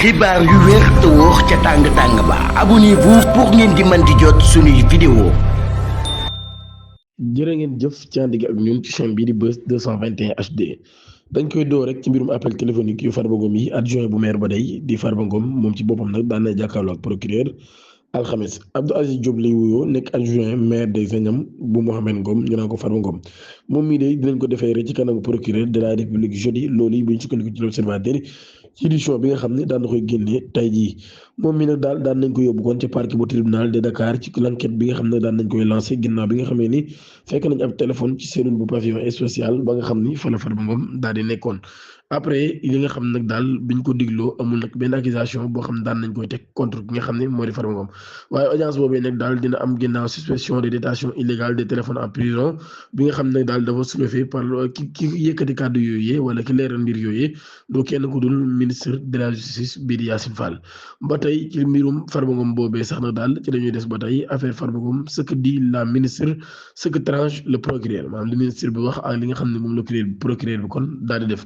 xibaar yu wér te wóor ca tàng-tàng ba abonnez-vous pour ngeen di mën di jot suñuy vidéo. jërë ngeen jëf ci ànd gi ak ñun ci chaîne bii di Buzz 221 HD dañ koy door rek ci mbirum appel téléphonique yu Farba Ngom yi adjoint bu maire ba day di Farba Ngom moom ci boppam nag daan na jàkkaarloo ak procureur alxames Abdou Aziz Diop lay wuyoo nekk adjoint maire des Agnam bu Mohamed Ngom ñu naan ko Farba Ngom moom mii de dinañ ko defee rek ci kanamu procureur de la république jeudi loolu yi bu ñu sukkandiku ci l'observateur ci édition bi nga xam ne daan na koy génnee tey jii moom mi nag daal daan nañ ko yóbbu kon ci parquet bu tribunal de Dakar ci l'enquête bi nga xam ne daan nañ koy lancé ginnaaw bi nga xamee ni fekk nañ ab téléphone ci cellule bu pavillon spécial ba nga xam ni fa la Farba Ngom daal di nekkoon. après li nga xam nag daal biñ ko digloo amul nag benn accusation boo xam ne daan nañ koy teg contre ki nga xam ne moo di Farba Ngom waaye audience boobee nag daal dina am ginnaaw suspicion de détention illégale des téléphones en prison bi nga xam ne daal dafa soulevé par ki yëkkati kàddu yooyu wala ki leeral mbir yooyu doo kenn ku dul ministre de la justice bii di Yacine Fall. ba tey ci mbirum Farba Ngom boobee sax nag daal ci dañuy des ba tey affaire Farba Ngom ce que dit la ministre ce que tranche le procureur maanaam li ministre bi wax ak li nga xam ne moom la procureur bi kon daal di def.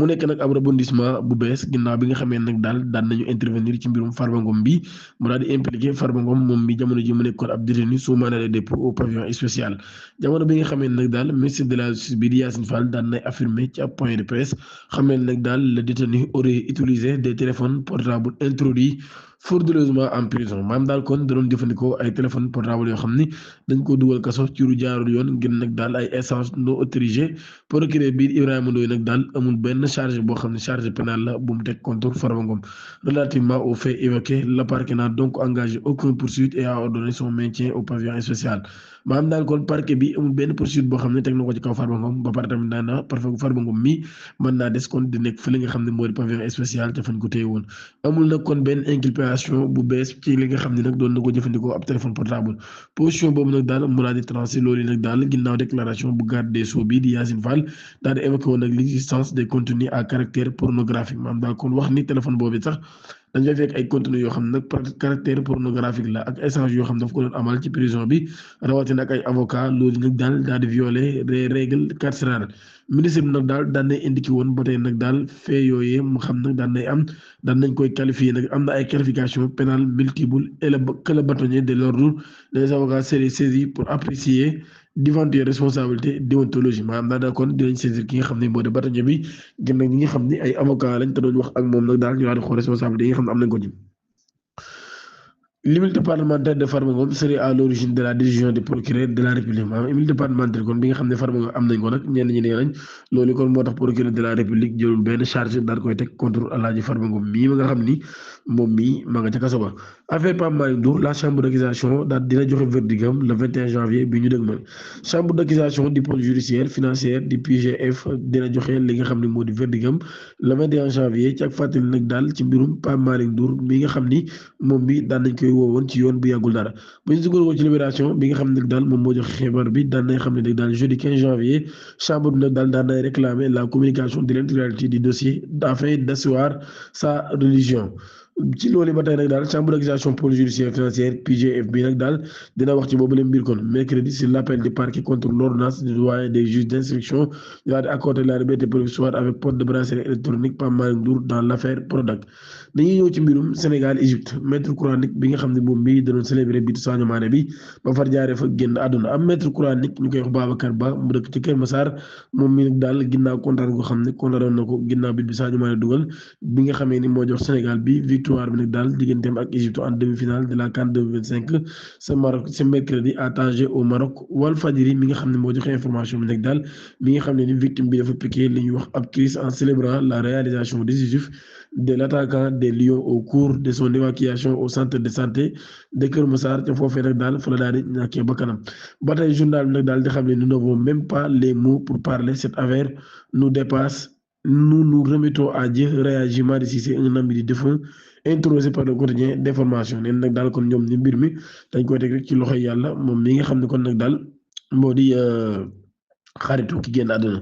mu nekk nag ab rebondissement bu bees ginnaaw bi nga xamee nag daal daan nañu intervenir ci mbirum Farba Ngom bi mu daal di impliqué Farba Ngom moom mi jamono ji mu nekkoon ab détenu sous mandat de dépôt au pavillon spécial jamono bi nga xamee nag daal ministre de la justice bi di Yacine Fall daan nay affirmé ci ab point de presse xamee nag daal le détenu aurait utilisé des téléphones portables introduits frauduleusement en prison maanaam daal kon da doon jëfandikoo ay téléphone portable yoo xam ni dañ ko dugal kaso ci lu jaarul yoon ngir nag daal ay échange non autorisé procureur biir Ibrahima Ndoye nag daal amul benn charge boo xam ne charge pénale la bu mu teg contre Farba Ngom relativement aux faits évoqués le parquet n'a donc engagé aucune poursuite et a ordonné son maintien au pavillon spécial maanaam daal kon parquet bi amul benn poursuite boo xam ne teg na ko ci kaw Farba Ngom ba pare tamit daana parfois Farba Ngom mi mën naa des kon di nekk fële nga xam ne moo di pavillon spécial te fañ ko téye woon amul nag kon benn inculpation bu bees ci li nga xam ne nag doon na ko jëfandikoo ab téléphone portable position boobu nag daal mu daal di tranché loolu nag daal ginnaaw déclaration bu garde des sceaux bi di Yacine Fall daal di évoqué woon nag l'existence des contenus à caractère pornographique maanaam daal kon wax ni téléphone boobu sax dañ fay fekk ay contenu yoo xam ne nag caractère pornographique la ak échange yoo xam ne daf ko doon amal ci prison bi rawatina ak ay avocat loolu nag daal di violer les règles carcérales ministre bi nag daal daan nay indiqué woon ba tey nag daal fee yooyee mu xam nag daan nay am daan nañ koy qualifier nag am na ay qualification pénale multiple et que le bâtonnier de l'ordre des avocats serait saisi pour apprécier d'éventuelles responsabilités déontologiques maanaam daal kon dinañ saisir ki nga xam ne moo di bâtonnier bi gën nag ñi nga xam ne ay avocat lañ te doon wax ak moom nag daal ñu daal di xool responsabilité yi nga xam ne am nañ ko ci. L'immunité parlementaire de Farba Ngom serait à l'origine de la décision du procureur de la République maanaam immunité parlementaire kon bi nga xam ne Farba Ngom am nañ ko nag ñenn ñi nee nañ loolu kon moo tax procureur de la République jëlul benn charge daal koy teg contre Alaaji Farba Ngom mii ma nga xam ni moom mii ma nga ca kaso ba. affaire Pape Malick Ndour la chambre d'accusation daal dina joxe verdigam le 21 janvier bi ñu dëgmal chambre d'accusation du pôle judiciaire financier du PGF dina joxe li nga xam ne moo di verdigam le 21 janvier ci ak fàttali nag daal ci mbirum Pape Malick Ndour mi nga xam ni moom bi daan nañ koy woowoon ci yoon bu yàggul dara bu ñu sukkandiku ci libération bi nga xam ne daal moom moo jox xibaar bi daan nay xam ne nag daal jeudi 15 janvier chambre bi nag daal daan nay réclamer la communication de l'intégralité du dossier afin d'asseoir sa religion ci loolu ba tey nag daal chambre d'accusation pôle judiciaire financière PGF bi nag daal dina wax ci boobu la mbir kon mercredi sur l'appel du parquet contre l'ordonnance du doyen des juges d'instruction ñu daal di accorder la liberté provisoire avec port de bracelet électronique Pape Malick Ndour dans l'affaire Prodac dañuy ñëw ci mbirum Sénégal Égypte maître coranique bi nga xam ne moom bi da doon célébrer bitu Sadio Mané bi ba far jaaree fa génn àdduna am maître coranique ñu koy wax Babacar Ba mu dëkk ci Kër Massar moom mi nag daal ginnaaw kontaan ko xam ne kontaan na ko ginnaaw bit bi Sadio Mané dugal bi nga xamee ni moo jox Sénégal bi victoire bi nag daal digganteem ak Égypte en demi-finale de la CAN 2025 ce Maroc ce mercredi à Tanger au Maroc Walfadjri mi nga xam ne moo joxe information bi nag daal mi nga xam ne ni victime bi dafa piqué li ñuy wax ab crise en célébrant la réalisation décisive de l'attaquant des Lions au cours de son évacuation au centre de santé de Kër Massar te foofee nag daal fa la daal di ñàkkee bakkanam ba tey journal bi nag daal di xam ne nous n'avons même pas les mots pour parler cette affaire nous dépasse nous nous remettons à Dieu réagit Madi Cissé un ami du défunt interrogé par le quotidien d'information neen nag daal kon ñoom ni mbir mi dañ koy teg rek ci loxoy yàlla moom mi nga xam ne kon nag daal moo di xaritu ki génn àdduna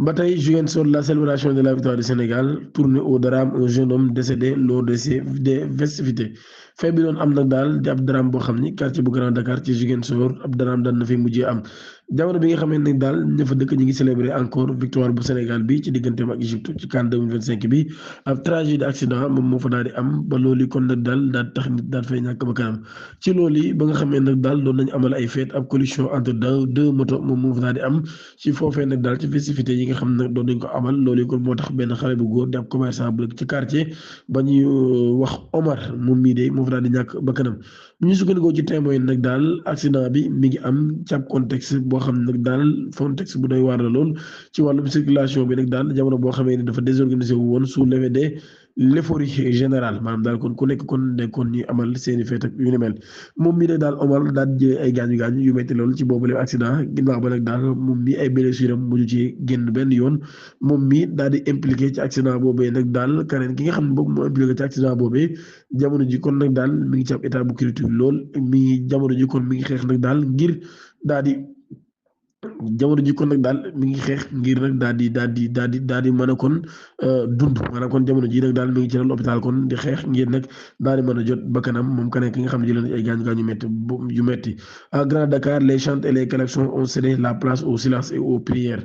ba tey Ziguinchor la célébration de la victoire du Sénégal tournée au drame un jeune homme décédé lors de ses festivités fee bi doon am nag daal di ab drame boo xam ni quartier bu Grand Dakar ci Ziguinchor ab drame daan na fi mujjee am jamono bi nga xamee ne daal ña fa dëkk ñi ngi célébrer encore victoire bu Sénégal bi ci digganteem ak Égypte ci CAN 2025 bi ab tragédie accident moom moo fa daal di am ba loolu kon nag daal tax nit daal fay ñàkk ba kanam ci loolu ba nga xamee nag daal doon nañu amal ay fête ab collision entre deux motos moom moo fa daal di am ci foofee nag daal ci festivité yi nga xam ne doon nañ ko amal loolu kon moo tax benn xale bu góor di ab commerçant bu ci quartier ba ñuy wax Omar moom mii de moo fa daal di ñàkk ba kanam bu ñu sukkandikoo ci témoin nag daal accident bi mi ngi am ci ab contexte boo xam ne nag daal contexte bu doy waar la lool ci wàllum circulation bi nag daal jamono boo xamee ni dafa désorganisé wu woon sous l'effet de l'euphorie générale maanaam daal kon ku nekk kon nekkoon ñuy amal seeni fête ak yu ni mel moom mii nag daal Omar daal di jëlee ay gaañu gaañu yu metti lool ci boobu lépp accident ginnaaw ba nag daal moom mii ay blessure am mujj ci génn benn yoon moom mii daal di impliqué ci accident boobee nag daal keneen ki nga xam ne boobu moo impliqué ci accident boobee jamono ji kon nag daal mi ngi ci ab état bu critique lool mi ngi jamono ji kon mi ngi xeex nag daal ngir daal di jamono ji kon nag daal mi ngi xeex ngir nag daal di mën a kon dund maanaam kon jamono ji nag daal mi ngi ci l'hôpital kon di xeex ngir nag daal di mën a jot bakkanam moom keneen ki nga xam ne jëlee ay gaañu gaañu yu metti à Grand Dakar les chants et les klaxons ont cédé la place au silence et aux prières.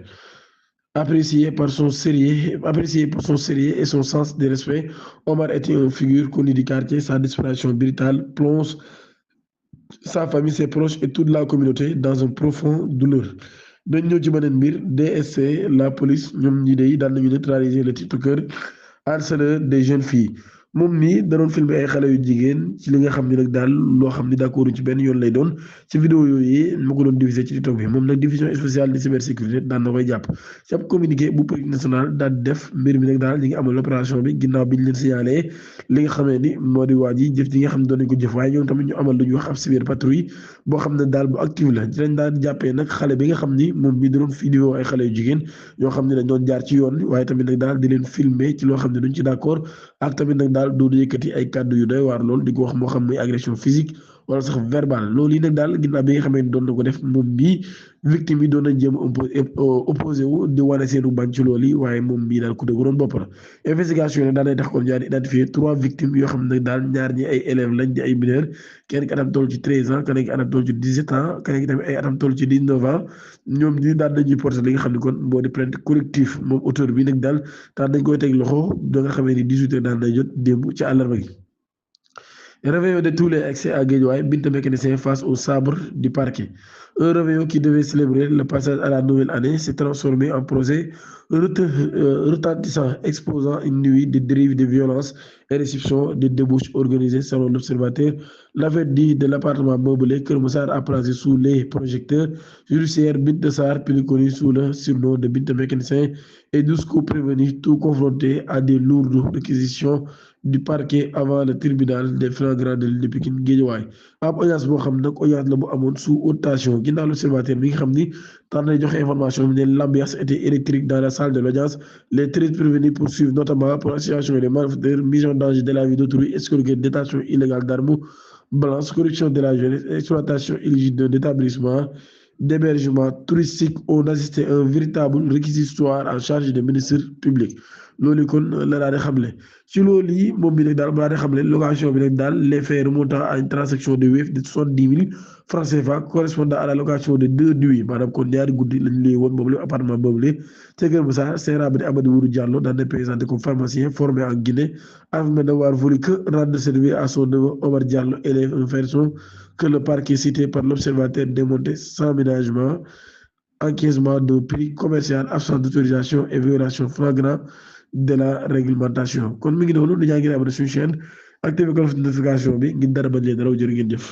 Apprécié pour son sérieux et son sens du respect, Omar était une figure connue du quartier. Sa disparition brutale plonge sa famille, ses proches et toute la communauté dans un profond douleur. dañ ñëw ci beneen mbir DSC la police ñoom ñi de daan nañu neutraliser le tiktoker harceleur des jeunes filles moom nii da doon filmer ay xale yu jigéen ci li nga xam ne nag daal loo xam ni d'accord ci benn yoon lay doon ci vidéo yooyu ma ko doon diffuser ci TikTok bi moom nag division spéciale de cybersécurité daan na koy jàpp ci ab communiqué bu police nationale daal di def mbir mi nag daal ñi ngi amal opération bi ginnaaw bi ñu leen signalé li nga xamee ni moo di waa ji jëf ji nga xam ne doon nañ ko jëf waaye ñoom tamit ñu amal lu ñuy wax ab cyber patrouille boo xam ne daal bu active la ci lañ daal jàppee nag xale bi nga xam ni moom mi da doon vidéo ay xale yu jigéen yoo xam ne dañ doon jaar ci yoon waaye tamit nag daal di leen filmer ci loo xam ne duñ ci d'accord ak tamit nag daal doo yëkkati ay kàddu yu doy waar lool di ko wax moo xam muy agression physique wala sax verbal loolu yi nag daal ginnaaw bi nga xamee ni doon na ko def moom bii victime yi doon nañ jéem opposé wu di wane seenu bañ ci loolu yi waaye moom bii daal ku dëgëroon bopp la investigation yi daal day tax kon ñaari identifier 3 victimes yoo xam ne daal ñaar ñi ay élèves lañ di ay mineurs kenn ki atam toll ci 13 ans kenn ki atam toll ci 17 ans kenn ki tamit ay atam toll ci 19 ans ñoom ñi daal dañuy porter li nga xam ne kon moo di plainte collectif moom auteur bi nag daal dañ koy teg loxo da nga xamee ni 18 heures daal day jot démb ci àllarba gi. Réveillon de tous les excès à Guédiawaye, Binta mécanicien face au sabre du parquet. Un réveillon qui devait célébrer le passage à la nouvelle année s'est transformé en procès retentissant, exposant une nuit de dérives de violence et réception de débauches organisées selon l'observateur. L'affaire dit de l'appartement meublé Kermoussar a placé sous les projecteurs judiciaires Binta Sarr, plus connu sous le surnom de Binta mécanicien, et 12 coups prévenus, tout confrontés à des lourdes réquisitions du parquet avant le tribunal des flagrants délits de Pikine Guédiawaye ab audience boo xam nag audience la bu amoon sous haute tension ginnaaw l'observateur bi nga xam ni tax na joxe information bi ne l'ambiance était électrique dans la salle de l'audience les 13 prévenus poursuivent notamment pour association des malfaiteurs mise en danger de la vie d'autrui escroquerie détention illégale d'armes blanches corruption de la jeunesse exploitation illicite d'un établissement d'hébergement touristique on assistait à un véritable réquisitoire en charge des ministères publics loolu kon la daal di xamle ci loolu yi moom bi nag daal balaa di xamle location bi nag daal les faits remontant à une transaction de Wave de 70 000 francs CFA correspondant à la location de 2 nuits maanaam kon ñaari guddi lañu luy woon boobu la appartement boobu la ca Kër Massar Seera bi di Amadou Wourou Diallo daan na présenté comme pharmacien formé en Guinée afin d'avoir voulu que rendre service à son neveu Omar Diallo élève une version que le parquet cité par l'observateur démonté sans ménagement encaissement de prix commercial absence d'autorisation et violation flagrante de la réglementation kon mi ngi noonu dañaa ngi abonné suñu chaîne activé ko notification bi ngir dara bañ leen daraw jërë ngeen jëf